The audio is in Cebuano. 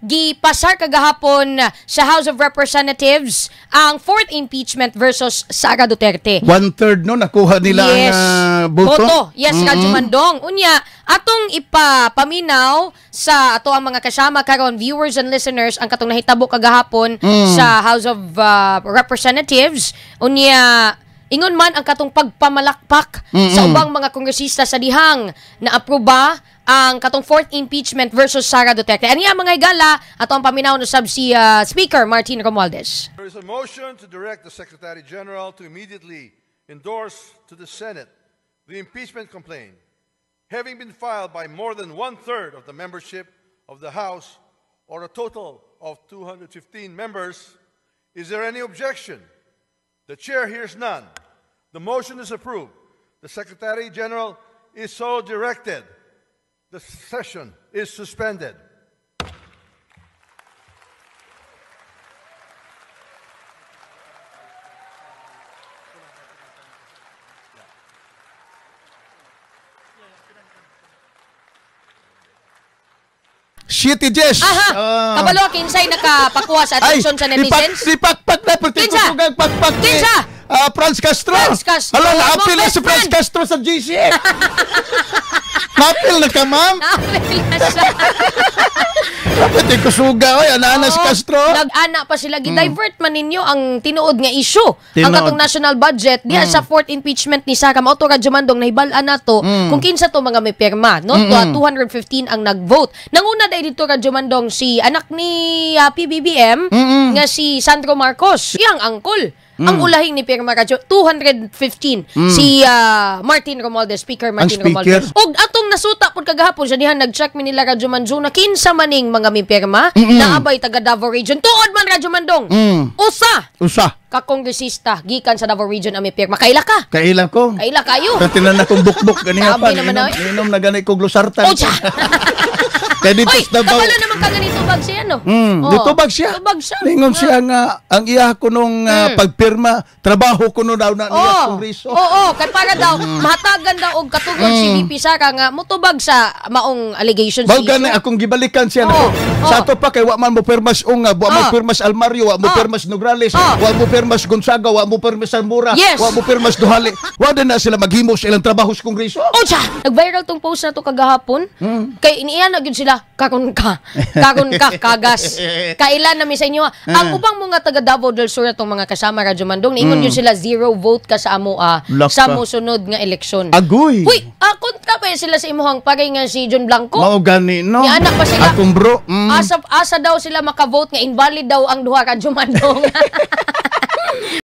Gipasar kagahapon sa House of Representatives ang fourth impeachment versus Sara Duterte. 1/3 no nakuha nila yes. Ang boto. Boto. Yes, Radyo Mandong. Unya, atong ipapaminaw sa ato ang mga kasama karon, viewers and listeners, ang katong nahitabo kagahapon sa House of Representatives. Unya, ingon man ang katong pagpamalakpak sa ubang mga kongresista sa dihang na aproba ang katong fourth impeachment versus Sara Duterte. Aniya mga higala, ato ang paminaw usab si Speaker Martin Romualdez. There is a motion to direct the Secretary General to immediately endorse to the Senate the impeachment complaint, having been filed by more than 1/3 of the membership of the House, or a total of 215 members. Is there any objection? The chair hears none. The motion is approved. The Secretary General is so directed. The session is suspended. City Jess. Aha! Kabalo, kinsay nakapakuha sa atensyon sa netizens? Ay, pakpak na, pati Kinsa? kusugang pakpak ni Kinsa? Franz Castro. Franz Castro. Hala, naapil na Mga si Franz best friend. Castro sa GCF. Naapil na ka, ma'am. Naapil na siya. Pati kusuga, oy, ana-ana si Oo. Castro. Nag-ana pa sila. Gi-divert man ninyo ang tinuod nga issue. Ang Tinuod. katong national budget. Diya sa fourth impeachment ni Sara. Mao to Radyo Mandong, nahibal-an nato kung kinsa to mga may pirma. No? 215 ang nag-vote. Nanguna dahil dito Radyo Mandong si anak ni PBBM nga si Sandro Marcos. Iyang angkol. Ang ulahing ni pirma Radyo, 215. Si Martin Romualdez, Speaker Martin Ang speaker. Romualdez. Og atong nasuta pud kagahapon sa dihan nag-check mi nila Radyo Manjo na kinsa maning mga mipirma na abay taga Davao Region. Tuod man Radyo Mandong. Usa Usa. ka kongresista gikan sa Davao Region ang mipirma. Kaila ka? Kaila ko. Kaila kayo. Katinan na kong bukbuk ganiya pa. Sabi naman Niinom, na, niinom na gani kong losartan. Ocha. Kaya dito Oy, sa Davao. kabalo naman ka ganito bag siya no. Oo. Dito bag siya. Tubag siya. Ningon siya nga ang iya ko nung pagpirma, trabaho ko no daw na niya Oo. kongreso. Oo, kay para daw mahatagan daw og katugon si VP Sara nga motubag sa maong allegations. Mao sa gani issue. akong gibalikan siya Oo, nako. oo. Sa ato pa kay wa man mo pirmas Unga, wa mo Oo. pirmas Almario, wa mo Oo. pirmas Nograles, Oo. wa mo pirmas Gonzaga, wa mo pirmas Zamora, Yes. wa mo pirmas Duhali. Wa din na sila maghimo sa ilang trabaho sa kongreso. Oh, siya! Nag-viral tong post na to kagahapon. Kay iniyan na gyud sila, karon ka. Karon ka, kagas. Kailan na mi sa inyo. Ang ubang mga taga Davao del Sur atong mga kasama Radyo Mandong, niingon gyud sila zero vote ka sa amo Laka. sa mosunod nga eleksyon. Agoy. Uy, kontra pa sila sa imuhang pare nga si John Blanco. Mao gani no. Ni anak pa sila. Akong bro. Asa asa daw sila makavote nga invalid daw ang duha Radyo Mandong.